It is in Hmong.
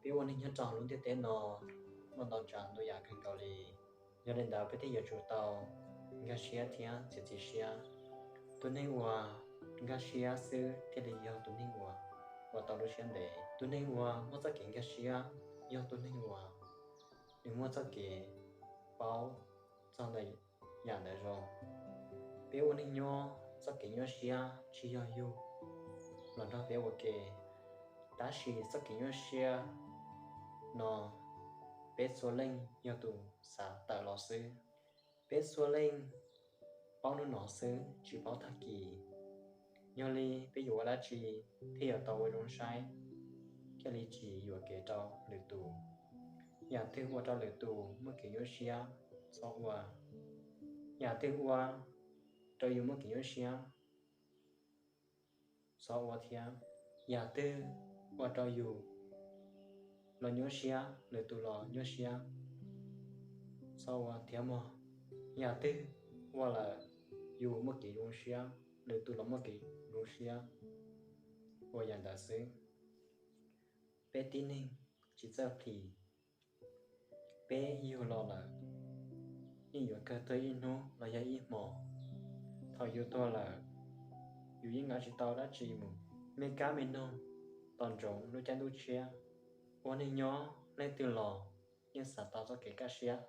Peb ua neej nyob rau lub ntiaj teb no muaj ntau tsav ntau yam kawg nkaus li. Yog li ntawd peb thiaj yuav tsum tau nkag siab thiab txiav txim siab. Tus neeg uas nkag siab xwb thiaj li yog tus neeg uas ua tau lub siab ntev. Tus neeg uas muaj txoj kev nkag siab yog tus neeg uas nws muaj txoj kev paub txog ntawm yam ntawd zoo. Peb ua neej nyob txoj kev nyuaj siab tsis yog yug los nrog peb ua ke, tab sis txoj kev nyuaj siab no peb txhua leej yog tus xav tawm los xwb. Peb txhua leej paub hnub no xwb tsis paub tag kis. Yog li peb yuav ua dab tsi thiaj yuav tau ua zoo saib, thiaj li tsis yuam kev rau lwm tus. Yam twg ua rau lwm tus muaj kev nyuaj siab, txhob ua. Yam twg ua rau yus muaj kev nyuaj siab, txhob ua thiab. Yam twg ua rau yus los nyuaj siab, lwm tus los nyuaj siab, txhob ua thiab mog. Yam twg ua lawm yus muaj kev zoo siab, lwm tus los muaj kev zoo siab, ua yam ntawd xwb. Peb tib neeg tsis txawj plhis. Peb yug los lawm, yeej yuav kawg tuag ib hnub los yog ib hmos. Thaum yus tuag lawm, yus yeej nqa tsis tau dab tsi mus. Me kab me noog tos ntsoov lub caij ntuj tshiab. Ua neej nyob leej twg los yeej xav tau txoj kev kaj siab.